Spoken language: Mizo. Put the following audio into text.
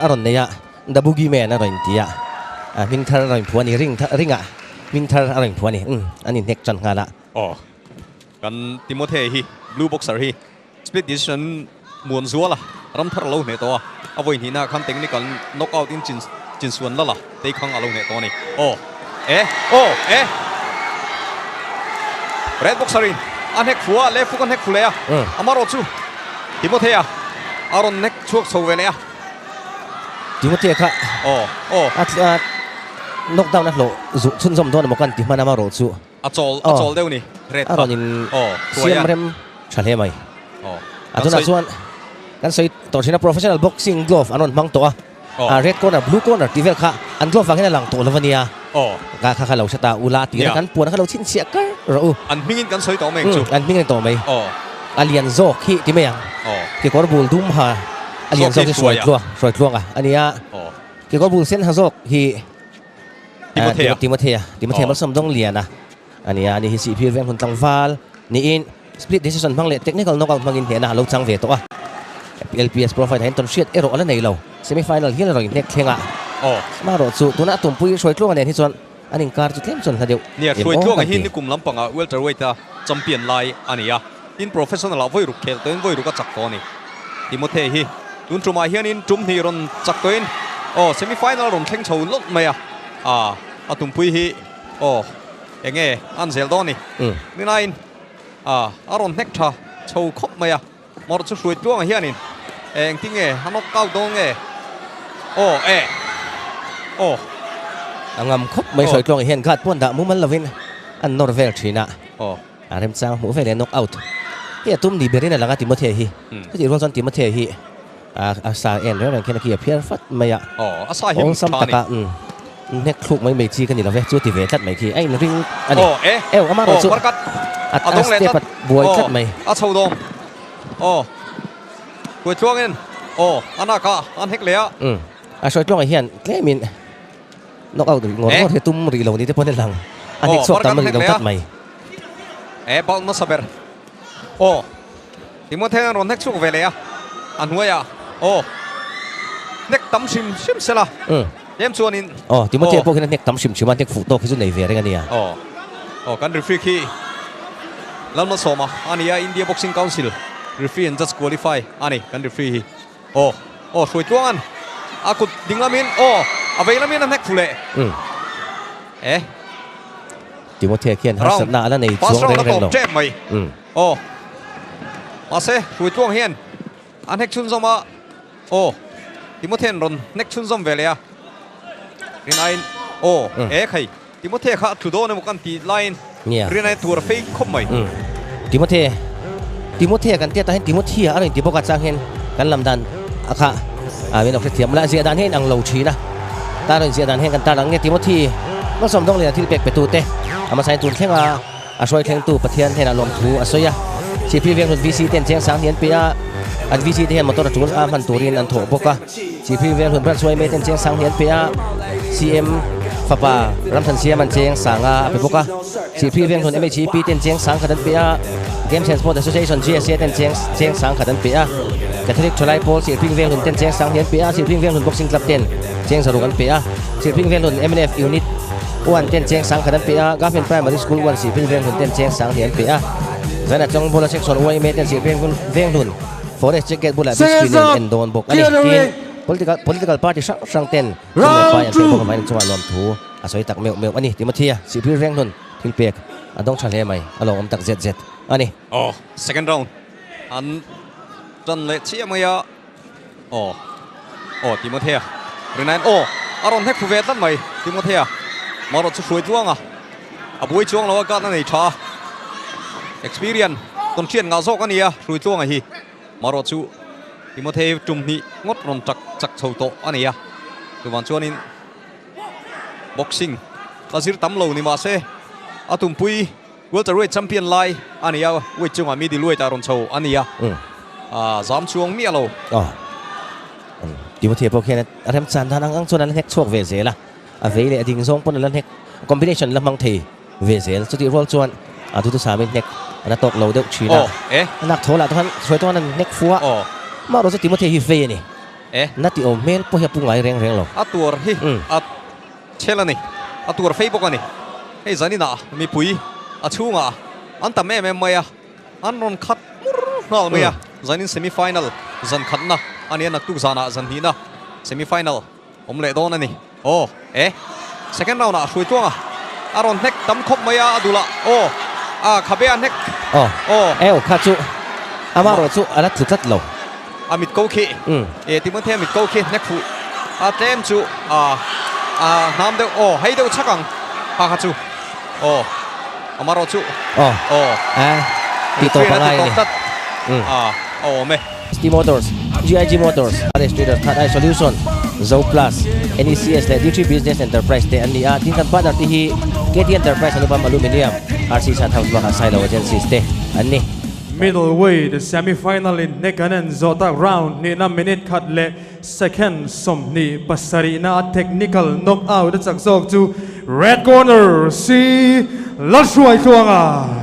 A rawn nei a, The Boogie Man a rawn inti a, a hming thar a rawn inphuah a ni, ring ringah hming thar a rawn inphuah a ni, umm an inhnek tan nghal a. Aw, kan Timothy hi Blue Boxer hi split decision muan zual a, ram thar a lo hneh tawh a, a vawi hnihna ah khan technical knockout in chin chinsuan lal a, tei khang a lo hneh tawh a ni. Aw, e, aw, e! Red Boxer in a hnek fu a, left hook a hnek fu leh a, amarawhchu Timothy a a rawn hnek chhuak chho ve leh a. Timothea kha a knockdown a hlawh zuh chhunzawm dawn emaw kan ti hman a marawh chu a chawl a chawl deuh ni red a rawn in siam rem tha hle mai. A tunah chuan kan sawi tawh thin a professional boxing glove an rawn hmang tawh a a red corner blue corner tih vel kha an glove vang hian a lang tawh lo ania ka kha kha lo hre ta ula tih kan puan kha lo chhinchhiah kar rawh u. An hmingin kan sawi tawh mai ang chu. An hming a ni tawh mai. A lian zawk hi ti mai ang. Kekawr bul dum ha a lian zawk hi hruai tluang hruai tluang a a nia. Kekawr bul sen ha zawk hi Timothea Timothea Timothea Malsawm Dawngliana a nia. Ani hi Sihphir veng hun tlangval niin split decision hmang leh technical knockout hmangin hnehna a lo chang ve tawh a. LPS profile ah hian tawn hriat erawh a la nei lo. Semi final hial erawh inhnek thleng a. Amaherawh chu tuna a tumpui hruai tluanga nen hi chuan an inkar chu tlem chuan hla deuh Nia, em hruai aw tluanga kan hi ti. nikum lampangah welterweight a champion lai a ni a, tin professional ah vawi ruk khel tawhin vawi ruk a chak tawh a ni. Timothy hi tun tumah hianin tum hnih rawn chak tawhin aw semi final rawn thleng chho lawlh mai a, ah a tumpui hi aw enge an zel dawn a ni. Nilaiin ah a rawn hnek tha chho khawp mai a. Mawrh chu hruai tluangah hianin engtin nge a knock out dawn nge? Aw e aw. A ngam khawp mai hruai tluangah hian guard pawn dah mumal lovin an nawr vel thin a. Aw. A remchang hmuh vel e knock out hi a tum ni berin a lang a Timothea hi. Chutih rual chuan Timothea hi a sa en reng reng khian a ki a phiar fat mai a. Aw a sa hi awlsam taka hnek thluk mai mai chi ka ni lo ve chu ti ve tlat mai khi a inring a ni. Aw e Ew ama erawh aw chu barkat a a dawng leh step tlat a buai aw tlat mai. A chho dawng aw buai tluangin aw a nak a an hek leh a. Umm a hruai tluangah hian tlemin knock out ngawr E ngawr hi tum rih lo ni te pawhin a lang a aw hnek chhuak barkat tam hnek rih lo leh a tlat mai. E bal nasa ber aw Timothea an rawn hnek chhuak ve leh a a hnuaiah aw hnek tam hrim hrim sela. Umm. Tlem chuanin Aw, Timothea aw. pawh khian a hnek tam hrim hrim a, hnek fuh tawk hi chu nei ve reng a nia. Aw, aw kan referee khi Lalmalsawma a ni a, India Boxing Council referee and judge qualify a ni kan referee hi. Aw, aw hruai tluangan a kut ding lamin aw a vei lamin a hnek fuh leh. Umm. E. Timothea khian Round, harsatna a la nei first chuang round reng a reng tawp lo. tep mai. Umm. Aw, mahse hruai tluang hian a hnek chhunzawm a. Aw, Timothea-a'n rawn hnek chhunzawm ve leh a, Rinaiin aw, e khai, Timothea kha a tlu dawn emaw kan tih laiin Rinai tur a fei khawp mai. Timothea, Timothea kan tiat ah hian Timothea a rawn ti bawk a, chang hian kan lam dan a kha a min lo hrethiam la, ziah dan hian ang lo thin a, tar rawn ziah dan hian kan tar ang nge Timothy Malsawm dawng lian thil pek pe tu te a hmasa in tun thleng a. A hruai thlengtu Pathian hnenah lawmthu a sawi a, Sihphir Venghlun VC ten cheng sang hi an pe a, an VC te hian motor a tul a hman turin an thawh bawk a. Sihphir Venghlun branch hruai mai ten cheng sang hi an pe a, CM fapa Ramthan Siam an cheng sang a a pe bawk a. Sihphir Venghlun MHEP ten cheng sang khat an pe a, Games and Sport Association, GSA, ten cheng cheng sang khat an pe a. Catholic Thalai Pawl Sihphir Venghlun ten cheng sang hi an pe a, Sihphir Venghlun Boxing Club ten cheng zaruk an pe a. Sihphir Venghlun mnf Unit Uan ten cheng sang khat an pe a, Government Primary School uan Sihphir Venghlun ten cheng sang hnih an pe a. Zaina chawng bula section uaime ten Sihphir Venghlun Forest Check Gate bulah big screen in en dawn bawk a ni. Tin, political political party hrang hrang ten sum leh pai an pek bawk avangin an chungah lawmthu a sawi tak meuh meuh a ni. Timothea, Sihphir Venghlun thil pek a dawng tha hle mai, a lawmawm tak zet zet a ni. Aw, second round an tan leh chiah mai a. Aw aw Timothea Rinain aw a rawn hnek thlu ve tlat mai Timothea marawh chu hruai tluang a a buai chuang lo a guard a nei tha a experience tawn thian ngah zawk a ni a hruai tluanga hi marawh chu Timothea hi tum hnih ngawt rawn chak chak chho tawh a ni a chuvang chuanin boxing la zir tam lo ni mahse a tumpui Welterweight champion lai a ni a, weight chungah middleweight ah rawn chho a ni a, a zam chuang miah lo. Aw, Timothea pawh khian a remchan dan ang ang chuan a la hnek chhuak ve zel a, a vei leh a ding zawng pawn a la hnek, combination la hmang thei ve zel. Chutih rual chuan a duhthusam in hnek a la tawk lo deuh thin a, a nak thaw lah te khan hruai tawng an hnek fu a, amaherawhchu Timothea hi vei a ni. E. Na ti awm hmel pawh hi a pu ngai reng reng lo. A tuar hi a chhel a ni. A tuar fei bawk a ni. Hei zaninah mipui a chhungah an tam em em mai a, an rawn khat hmur nghal mai a. Zanin semi final zan khatna a nia, naktuk zanah zan hnihna semi final awm leh dawn a ni. Aw e, second round ah hruai tluang a, a rawn hnek tam khawp mai a, a dulah aw a khabe a hnek. Aw e kha chu ama erawh chu a la tlu tlat lo. A mit ko khi e Timothea mit ko khi hnek fuh a tlem chu a a hnam deuh aw hei deuh chhak ang kha kha chu aw ama erawh chu aw aw a tih tawp a ngai a ni a a awm e. ST Motors, GIG Motors, RS Trader, Third Eye Solution, Zo Plus, NECS leh D3 Business Enterprise te an ni a. Tin kan partner te hi KT Enterprise, Anupam Aluminium, RC Sat House bakah Sailo Agencies te an ni. Middleweight semi-final in hnek an en zawh tak round hnihna minute khat leh second 27 na a technical knockout a chak zawk chu Red Corner si Lalhruaitluanga.